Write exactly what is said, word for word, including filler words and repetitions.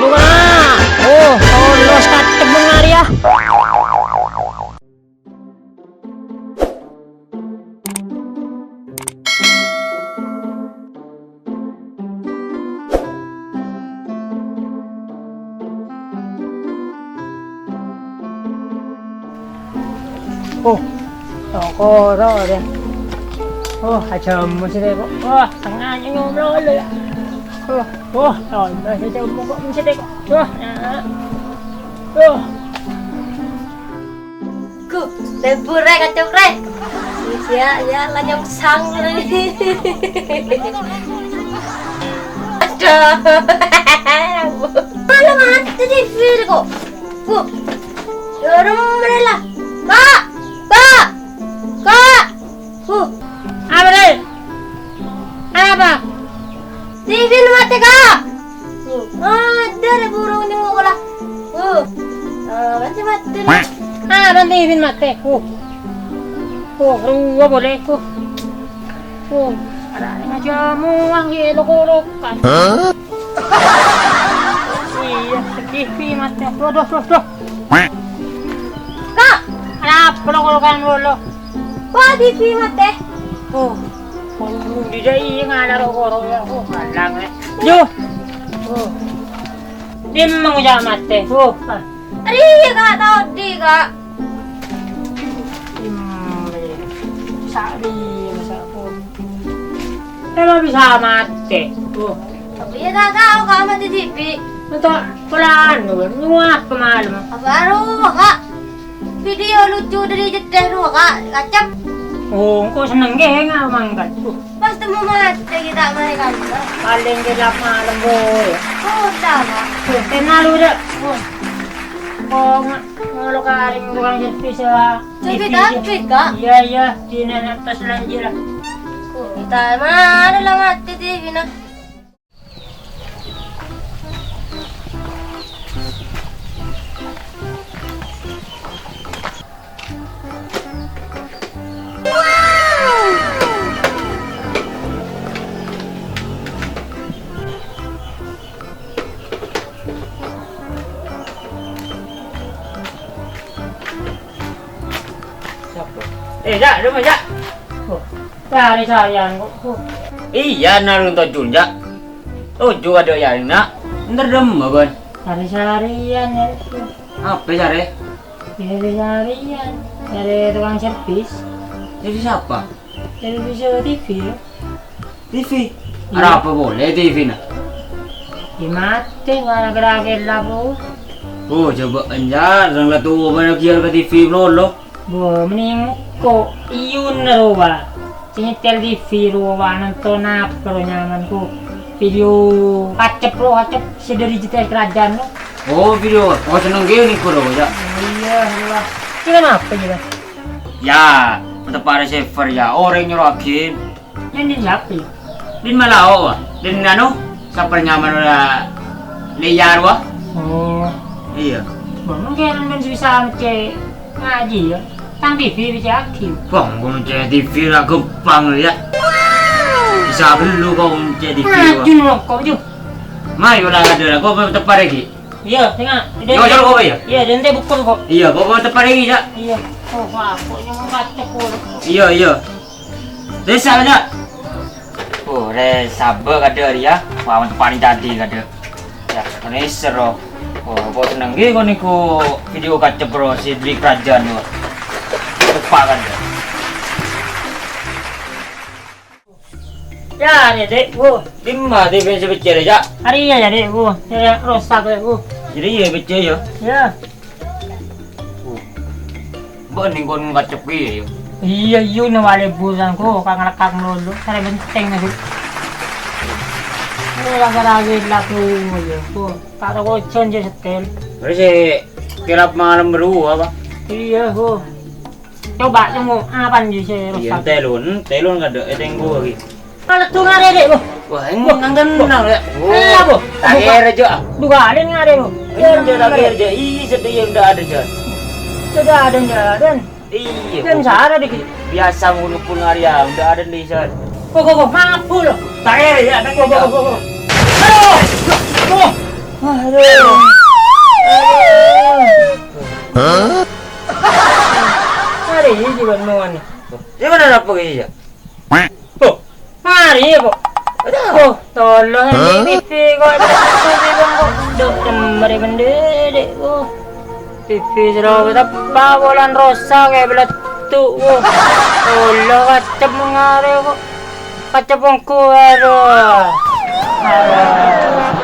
Bunga! Oh, polos katebbheng arèya. Oh, tokoro deh. Oh, ajâmmo sè teko. Wah, tengah nyomlo lho ya. Oh, oh, oh, masih teko kok, masih teko. Wah, ya. Oh. Ku, lebur, Rè, kacok, Rè. Iya, iya, la nyongsang, Rè. Aduh. Malah mati T V kok. Ku. Dorong, Rè, la. Kak! Kak! Kak! Huh. Apa, Rè? Apa? T V-na matè, Kak. Huh. Ada, Rè, burung di mukola. Huh. Ah, matè, matè, Rè. Apa T V-na matè? Huh. Huh, rowa polè. Huh. Huh. Ada yang aja muang, ya, lo korokan. Hah? Iya, T V matè. Duh, duh, duh, duh. Kak! Kenapa lo kalau kan lo? Wah, T V matè. Oh, oh, tidak iya nggak ada lo koro ya. Oh, kalang ya. Yo. Oh. Dimma ngujak matè. Oh. Ari ya, Kak, tadi, Kak. Dimma ya. Sari, masa pun. Emang bisa matè. Oh. Tapi ya tak tahu, Kak, matè T V. Entah, pelan, nyuap pemalem. Apa arowa, Kak? Video lucu dari jeddah rowa, Kak. Kacep. Oh, engko' seneng ghe nga' mangkat. Uh. Pas temu matè kita mereka juga. Paling gelap malam, Boy. Oh, udah, Kak. Uh, kenal udah. Uh. Oh, nga-, ngalo karing tukang servis ya. Servis T V, apa, Kak? Iya, iya, di nenek atas lagi lah. Oh, kita mana lah matè T V nah. Sapa? Eh, Jak, dulu, Jak. Oh, cari sayan kok. Oh. Iya, narun tojun, Jak. Toju ada ya, Nak. Ntar dem, Bang. Cari sarian ya. Apa cari? Cari sarian. Cari tukang servis. Servis apa? Servis T V. T V? Iya. Ada apa boleh T V nah? Di mati, mana kira-kira, Bro? Oh, coba enjar, orang lah tua banyak kial ke T V, Bro, lo. Bo, mending ko iyun rowa. Sing nyetel T V rowa, nonton apa ro nyaman ko. Video kacep ro, kacep sè dâri jhâ' kerajaan ro. Oh, video. Oh, seneng gini ko ro, ya. Iya, iya. Ini apa ya? Ya, tetep ada server ya. Orang nyuruh agin. Yan din siapa ya? Din malah, oh, din anu, saper nyaman ora liar, wah. Oh. Iya. Bang, mungkin ben bisa ngecek ngaji ya. Tang T V bisa aktif. Bang, gua ngecek T V lah gampang ya. Bisa dulu kau ngecek T V, wah. Ngaji lo kok, Ju. Mai, ulah ada lah. Kau mau tepar lagi? Iya, tengah. Yo, yo, kau ya? Iya, dan saya buka kok. Iya, kau mau tepar lagi, ya? Iya. Oh, wah, kok nyamuk kacek, kok. Iya, iya. Desa aja. Oh, re sabâ kadâ' rèya. Wah, paling tadi kadâ'. Ya, ini seru. Oh, kok seneng ghi kok niku video kacep ro si beli kerajaan kok. Lupa kan. Ya, ini, Dek. Wo, dimma T V sebecere, Cak? Hari ya, ya, Dek. Wo, ya, ya, rusak, Dek. Wo. Jadi ya, becce ya. Ya. Mbok ning kon ngacep ki ya. Iya, iya, no wale bulan ko, kang rekak melulu. Sare penting, Dek. Ini rasa lagi laku ya. Wo, tak tahu hujan je setel. Terus, eh, kirap malam beru apa? Iya, wo. Coba tengok, apa nih sih rusak? Iya, telon, telon kadâ' e tenggo lagi. Kalau tuh ngare deh, Bu. Wah, ini nang tenang ya. Iya, Bu. Tak kira aja. Dua kali ngare, Bu. Iya, udah tak kira aja. Iya, sedih ya udah ada, Jan. Sudah ada, Jan. Iya. Kan Bu. Sarah dikit. Biasa ngono pun hari ya, udah ada nih, Jan. Kok, kok, kok, maaf, Bu, loh. Tak kira ya, tak kira. Kok, kok, kok, kok. Aduh! Aduh! Aduh. Aduh. Hah? Arèya jiyâ bân mowana. Di mana apa ke iya? Oh, arèya kok. Ada. Oh, tolong ini Hah? T V kok. T V kok. Duh, cemmer bendede. Oh. T V sero teppa' bulan rosa kayak belettu. Oh. Tolong kacep mengare kok. Kacep ongko, aduh. Aduh.